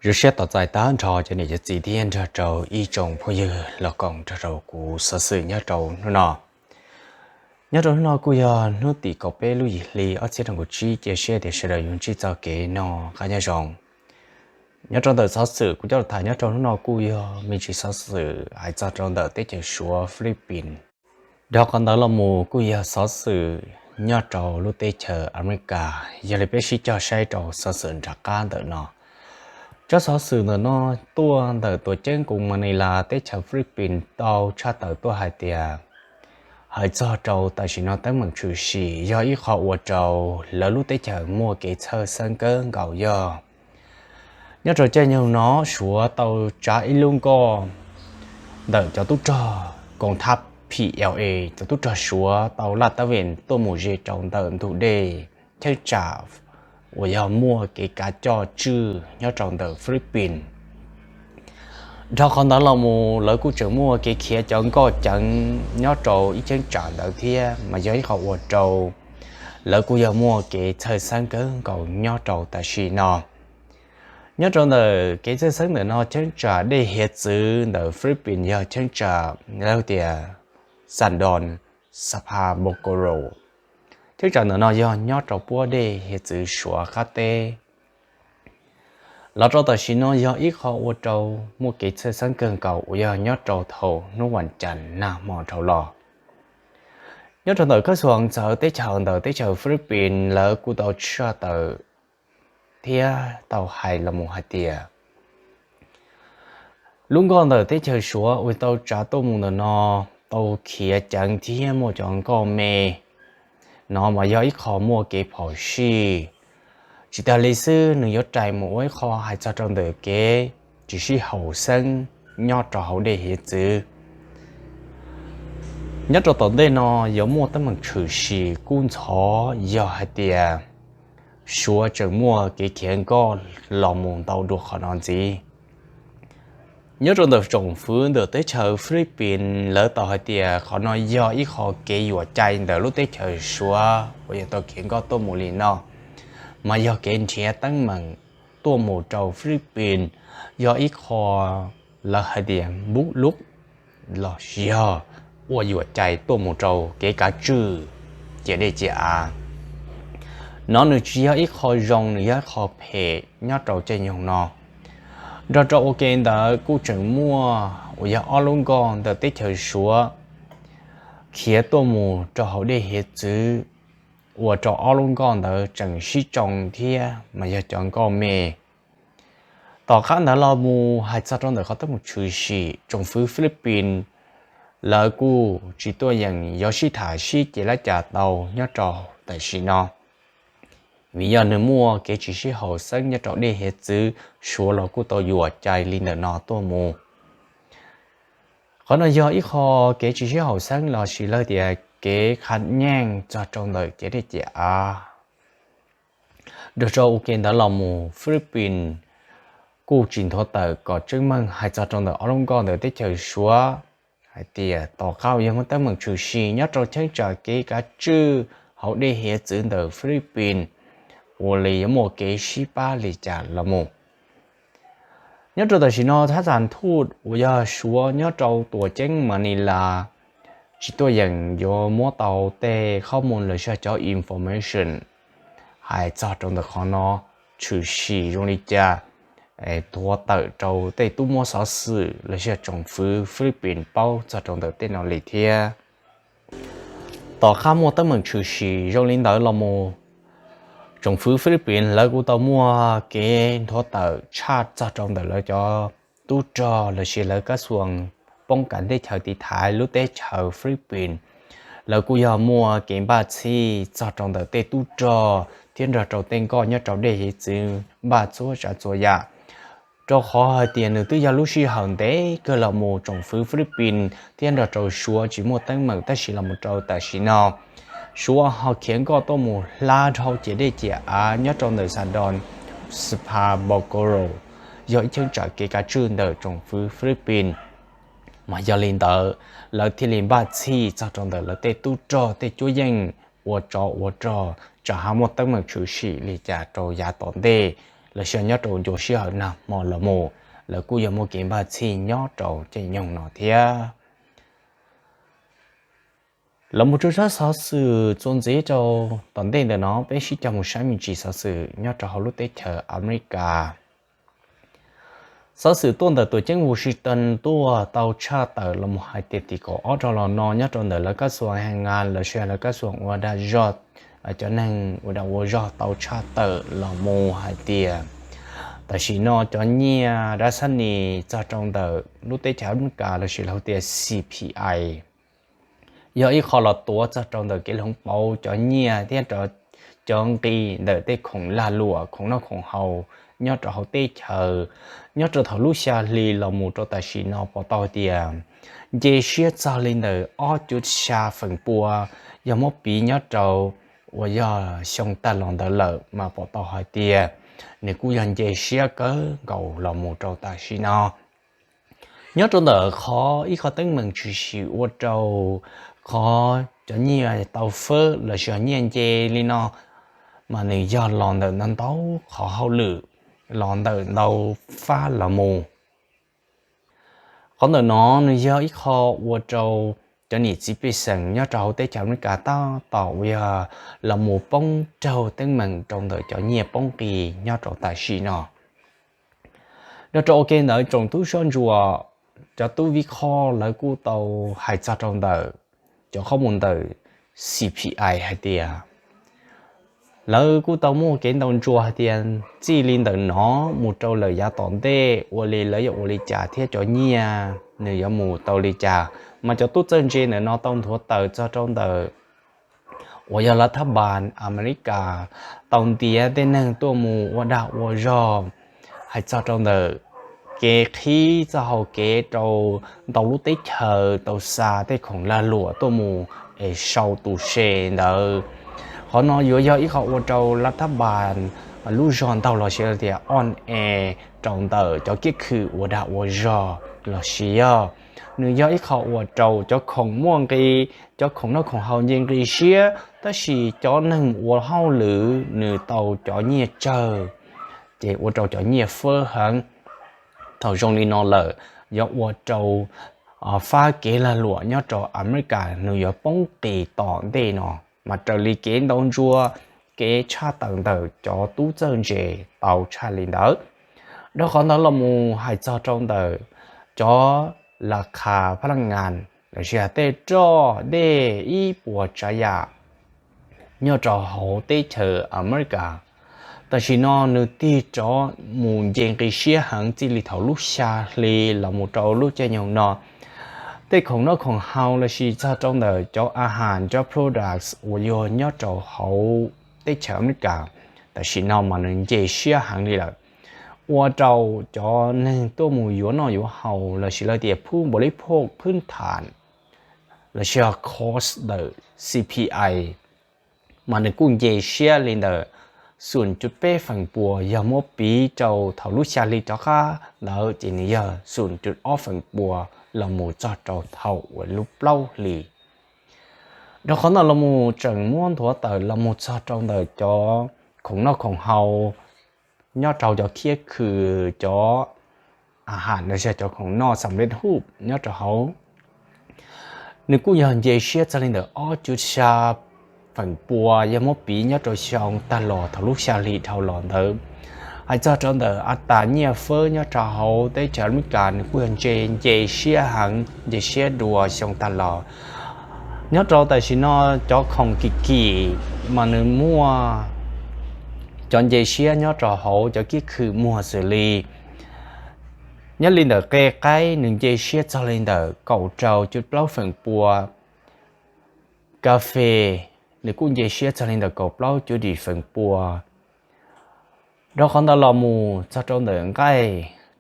Zoo siab tos txais tag nrho cov niam cov txiv thiab nrog rau ib tsoom phooj ywg los koom nrog rau kuv xov xwm nyob rau hnub no. Nyob rau hnub no kuj yog hnub tim kaum peb lub yim hli ob txhiab nees nkaum tsib, cia siab tias sawv daws yuav ntsib txoj kev noj qab nyob zoo. Nyob rau ntawm xov xwm kuv coj los tham nyob rau hnub no kuj yog me ntsis xov xwm hais txog rau ntawm teb chaws Suav Philippines. Dhau qhov ntawd los mus kuj yog xov xwm nyob rau lub teb chaws Amelikas, yog li peb sib cog saib rau xov xwm nram qab ntawm no. Tsob xov xwm ntawm no tuaj ntawm tuam ceeb koos Manila teb chaws Philippines tau tshaj tawm tuaj hais tias, hais txog rau tam sim no teeb meem tshwm sim yog ib qho ua rau lawv lub teb chaws muaj kev txhawj xeeb kawg nkaus yog nyob rau caij nyoog no Suav tau tsav ib lub nkoj ntawm cov tub rog koom thab P L A, cov tub rog Suav tau laj tab vees tuaj mus ze rau ntawm ntug dej cheeb tsam uas yog muaj kev kav coj tswj nyob rau ntawm Philippines. Dhau qhov ntawd los mus lawv kuj tseem muaj kev khiav cov nkoj ceev nyob rau ib cheeb tsam ntawd thiab, mas yog ib qho ua rau lawv kuj yog muaj kev txhawj xeeb kawg nkaus nyob rau tam sim no. Nyob rau ntawm kev txhawj xeeb ntawm no cheeb tsam dej hiav txwv ntawm Philippines yog cheeb tsam lawv tias Sandon Sapabokoro. Cheeb tsam ntawm no yog nyob rau puab dej hiav txwv Suav qab teb. Los rau tam sim no yog ib qho ua rau muaj kev txhawj xeeb kawg nkaus uas yog nyob rau thaum hnub vas cas nag hmo dhau los. Nyob rau ntawm kab xuas ntxawv teb chaws ntawm teb chaws Philippines lawv kuj tau tshaj tawm thiab tau hais los mus hais tias lub nkoj ntawm teb chaws Suav uas tau tsav tuaj mus ntawm no tau khiav ceev thiab muaj cov nkoj me no mas yog ib qho muaj kev phom sij. Tsis tas li xwb nws yuav rais mus ua ib qho hais txog rau ntawm kev tsis sib haum xeeb nyob rau hauv dej hiav txwv. Nyob rau tom ntej no yuav muaj teeb meem tshwm sim kub ntxhov yog hais tias Suav tseem muaj kev khiav nkoj los mus ntau dua qhov no ntxiv. Nyob rau ntawm tsoom fwv ntawm teb chaws Philippines lawv tau hais tias qhov no yog ib qho kev yuam cai ntawm lub teb chaws Suav uas yog tau khiav nkoj tuaj mus li no, mas yog kev nrhiav teeb meem tuaj mus rau Philippines, yog ib qho lawv hais tias npub lub los yog ua yuam cai tuaj mus rau kev kav tswj ciam dej ciam av. No nws tsis yog ib qho zoo, nws yog ib qho phem nyob rau caij nyoog no. Nrog rau ua ke ntawd kuj tseem muaj uas yog ob lub nkoj ntawm teb chaws Suav khiav tuaj mus rau hauv dej hiav txwv, ua rau ob lub nkoj ntawd tseem sib tsoo thiab mas yog cov nkoj me. Tom qab ntawd los mus hais txog rau ntawm qhov teeb meem tshwm sim, tsoom fwv Philippines lawv kuj tsis tuaj yeem yuav sib tham sib ces lab cas tau nyob rau tam sim no, vim yog nws muaj kev tsis sib haum xeeb nyob rau dej hiav txwv, Suav los kuj tau yuam cai li ntawm no tuaj mus. Qhov no yog ib qho kev tsis sib haum xeeb los sis lawv tias kev qha nyeej txog rau ntawm ciam dej ciam av. Nrog rau ua ke ntawd los mus Philippines kuj tsis nthuav tawm kom tseeb meej hais txog rau ntawm ob lub nkoj ntawm teb chaws Suav hais tias tom qab uas yog muaj teeb meem tshwm sim nyob rau cheeb tsam kev kav tswj hauv dej hiav txwv ntawm Philippines ua li yuav muaj kev sib pab li cas los mus. Nyob rau tam sim no thab xas thuj uas yog Suav nyob rau tuam ceeb Manila tsis tuaj yeem yuav muab tau tej qhob mus los sis cov information hais txog rau ntawm qhov no tshwm sim zoo li cas, nthuav tawm rau tej tub muab xov xwm los sis tsoom fwv Philippines paub txog rau ntawm tej no li thiab. Tom qab muaj teeb meem tshwm sim zoo li ntawd los mus, tsoom fwv Philippines lawv kuj tau muaj kev nthuav tawm tshaj txog rau ntawm lawv cov tub rog los sis lawv kab xuas poob kas teb chaws tiv thaiv lub teb chaws Philippines. Lawv kuj yog muaj kev npaj txhij txog rau ntawm tej tub rog thiab nrog rau tej nkoj nyob rau dej hiav txwv npaj txhua tsav txhua yam. Rau qhov hais tias nws twb yog lub sij hawm ntev kawg los mus tsoom fwv Philippines thiab nrog rau Suav tsis muaj teeb meem, tab sis los mus rau tam sim no Suav ho khiav nkoj tuaj mus hla dhau ciam dej ciam av nyob rau ntawm Sandon Sapabokoro, yog ib cheeb tsam kev kav tswj ntawm tsoom fwv Philippines. Mas yog li ntawd lawv thiaj li npaj txhij txog rau ntawm lawv tej tub rog tej cuab yeej ua tsov ua rog tsam ho muaj teeb meem tshwm sim li cas rau yav tom ntej los sis nyob rau ncua sij hawm nag hmo los mus, lawv kuj yog muaj kev npaj txhij nyob rau caij nyoog no thiab. Los mus rau tsab xov xwm txuas ntxiv rau tom ntej ntawm no, peb sib cog mus saib me ntsis xov xwm nyob rau hauv lub teb chaws Amelikas. Xov xwm tuaj ntawm tuam ceeb Washington tuaj tau tshaj tawm los mus hais tias tim kaum ob rau los no nyob rau ntawm lawv kab xuas hee ngas los sis lawv kab xuas ua dag zog, cov neeg ua dag ua zog tau tshaj tawm los mus hais tias tam sim no cov nyiaj dab xab nis txog rau ntawm lub teb chaws Amelikas los sis lawv hu tias C P I yog ib qho los tuav txog rau ntawm kev hloov pauv cov nyiaj thiab cov nqi ntawm tej khoom lag luam, khoom noj khoom haus nyob rau hauv teb chaws. Nyob rau thaum lub xya hli los mus rau tam sim no pom tau tias nce siab txog li ntawm ob cuv xya feem pua, yog muab piv nyob rau uas yog xyoo tag los ntawd lawm mas pom tau hais tias nws kuj yog nce siab kawg nkaus los mus rau tam sim no. Nyob rau ntawm qhov ib qho teeb meem tshwm sim ua rau qhov cov nyiaj tau fawb los sis nyiaj nce li no mas nws yog los ntawm ntau ntau qhov hauj lwm, los ntawm ntau fab los mus. Qhov ntawm no nws yog ib qho ua rau cov niam txiv pej xeem nyob rau hauv teb chaws Amelikas tab tom uas yog los mus poob raug teeb meem rau ntawm cov nyiaj poob qis nyob rau tam sim no. Nyob rau ua ke ntawd tsoom tub sab ntsuam, cov tub vij khob lawv kuj tau hais txog rau ntawm cov qhob mus ntawm C P I hais tias lawv kuj tau muaj kev ntaus ntsuas hais tias txij li ntawm no mus rau lawm yav tom ntej ua li lawv yuav ua li cas thiab cov nyiaj nws yuav mus tau li cas. Mas cov tub txawj ntse ntawm no tau nthuav tawm txog rau ntawm uas yog lav thab npas Amelikas tau ntiav tej neeg tuaj mus ua dag ua zog, hais txog rau ntawm kev qhib txoj hau kev rau ntau lub teb chaws tau xa tej khoom lag luam tuaj mus es sau tus se ntawd. Qhov no yuav yog ib qho ua rau lav thab npas lub zog ntaug los sis tias on e rau ntawm cov kiab khw ua dag ua zog los sis yog nws yog ib qho ua rau cov khoom muaj nqi, cov khoom noj khoom haus nce nqi siab, tab sis cov neeg ua hauj lwm nws tau cov nyiaj tsawg, ces ua rau cov nyiaj fawb heev. Thaum zoo li no lawm, yuav ua rau fab kev lag luam nyob rau Amelikas nws yuav poob qis tom ntej no, mas raws li kev ntaus ntsuas, kev tshaj tawm ntawm cov tub txawj ntse tau tshaj li ntawd. Dhau qhov ntawd los mus hais txog rau ntawm cov la kha pha la ngas los sis tej roj dej ib puas tsav yam nyob rau hauv teb chaws Amelikas, tam sim no nws tig rov mus nce nqi siab heev txij li thaum lub xya hli los mus rau lub caij nyoog no. Tej khoom noj khoom haus los sis txog rau ntawm cov a has, cov products uas yog nyob rau hauv teb chaws Amelikas, tam sim no mas nws nce siab heev li lawm, ua rau cov neeg tuaj mus yuav noj yuav haus los sis lawv tias phub npaum li phoj phwb tham los sis cost ntawm C P I mas nws kuj nce siab li ntawm xum cuv peb feem pua, yog muab piv rau thaum lub xya hli rov qab ntawd ces nws yog xum cuv ob feem pua los mus txog rau thaum uas lub plaub hli. Dhau qhov ntawd los mus tseem muab nthuav tawm los mus txog rau ntawm cov khoom noj khoom haus nyob rau cov kiab khw, cov a has los sis cov khoom noj xam lej huj nyob rau hauv, nws kuj yog nce siab txog li ntawm ob cuv xya feem pua, yog muab piv nyob rau xyoo tag los thaum lub xya hli dhau los ntawd. Hais txog rau ntawm a tas nyiaj fawb nyob rau hauv teb chaws Amelikas nws kuj yog nce, nce siab heev, nce siab dua xyoo tag los. Nyob rau tam sim no cov khoom kim kim mas nws muaj cov nce siab nyob rau hauv cov kiab khw muag xws li, nyob li ntawm qe qaib nws nce siab txog li ntawm kaum rau cuv plaub feem pua, kas fes nws kuj nce siab txog li ntawm kaum plaub cuv dim feem pua. Dhau qhov ntawd los mus txog rau ntawm nqaij,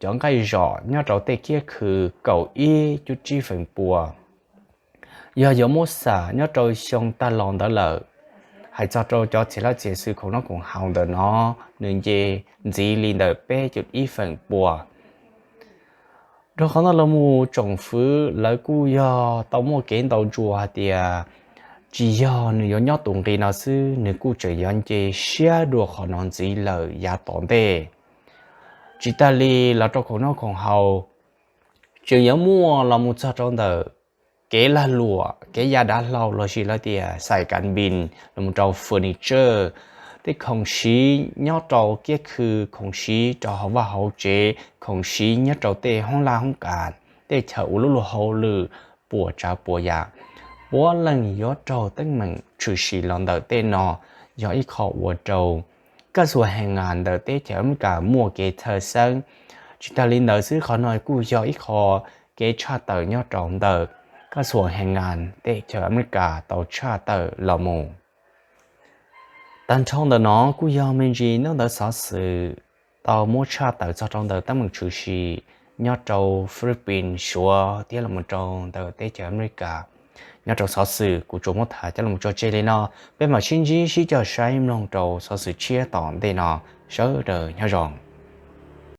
cov nqaij zom nyob rau tej kiab khw kaum ib cuv tsib feem pua. Yog yuav muab xam nyob rau xyoo tag los ntawd lawm, hais txog rau cov txiv laj txiv xwm khoom noj khoom haus ntawm no, nws nce ntxiv li ntawm peb cuv ib feem pua. Dhau qhov ntawd los mus tsoom fwv lawv kuj yog tau muaj kev ntaus ntsuas hais tias tsis yog nws yuav nyob tus nqi no xwb, nws kuj tseem yuav nce siab dua qhov no ntxiv lawm yav tom ntej. Tsis tas li los rau khoom noj khoom haus, tseem yuav muaj los mus txog rau ntawm kev lag luam, kev ya dav hlau los sis lawv tias xais kas npis los mus rau furniture, tej khoom siv nyob rau kiab khw, khoom siv rau hauv vaj hauv tsev, khoom siv nyob rau tej hoob laj hoob kas, tej chaw ua lub luag hauj lwm, puas tsav puas yam, puav leej yuav raug teeb meem tshwm sim los ntawm tej no. Yog ib qho ua rau kaj xuas hees nas ntawm teb chaws Amelikas muaj kev txhawj xeeb. Tsis tas li ntawd xwb, qhov no kuj yog ib qho kev tshaj tawm nyob rau ntawm kaj xuas hees nas teb chaws Amelikas tau tshaj tawm los mus. Tag nrho ntawm no kuj yog me ntsis ntaub ntawv xov xwm tau muab tshaj tawm txog rau ntawm teeb meem tshwm sim nyob rau Philippines, Suav thiab los mus rau ntawm teb chaws Amelikas. Nyob rau xov xwm kuv tsuas muab tham coj los tso tseg li no, peb mam sib ntsib sib coj saib mloog rau xov xwm tshiab tom ntej no. Sawv daws nyob zoo.